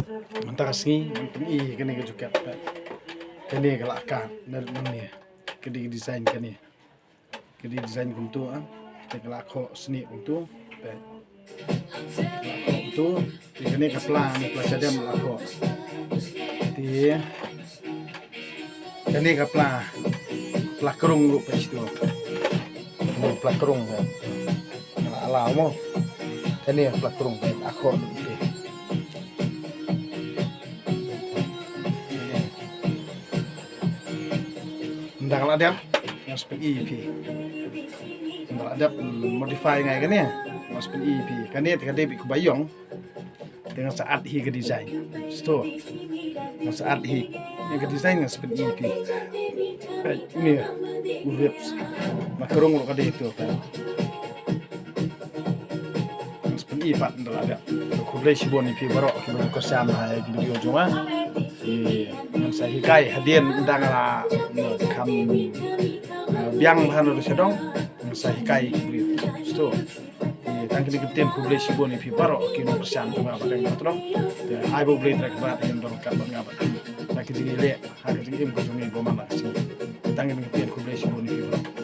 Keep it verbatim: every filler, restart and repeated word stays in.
Mynta ka sngi ngan pyni kane ka jacket. Kane ka la kat na, na ne. Ka dei design kane. Ka dei design kumtu, ah. Te ka la khoh snieh kumtu. Te ka la khoh kumtu. Te kane ka pla, ne pla shadem la khoh. Te kane ka pla, pla krung ruh peit to. Kane pla krung ka. Ka la ala mo. Kane pla krung ka, la khoh ruh te. Ynda ka la dep, nga sa pyni ïa phi. Ynda ka la dep, modify nga ïa kane, nga sa pyni ïa phi. Kane te ka dei beit kaba ïong. Te nga sa add hi ka design. Shuh. Nga sa add hi. Ïa ka design nga sa pyni ïa phi. Ai, ne, u rips. Nga krung ruh ka dei to ka. Nga sa pyni pat ynda la dep. Khublei shibun ïa phi baroh kiba ju kyrshan ha ïa ki video jong nga. Te ngan sa hikai hadien ynda nga la, no, kham, eh, biang bha na ruh sha dong. Ngan sa hikai ïa ki briew. Shuh. Te tang kine ki ktien khublei shibun ïa phi baroh ki nongkyrshan jong nga ba dang dang tyrong. Te ai ba U Blei Trai Kynrad un don ryngkat bad nga bad phi. Na ka jingïaleh ha ka jingim ka jong ngi ba man la ka sngi. Te tang kine ki ktien khublei shibun ïa phi baroh.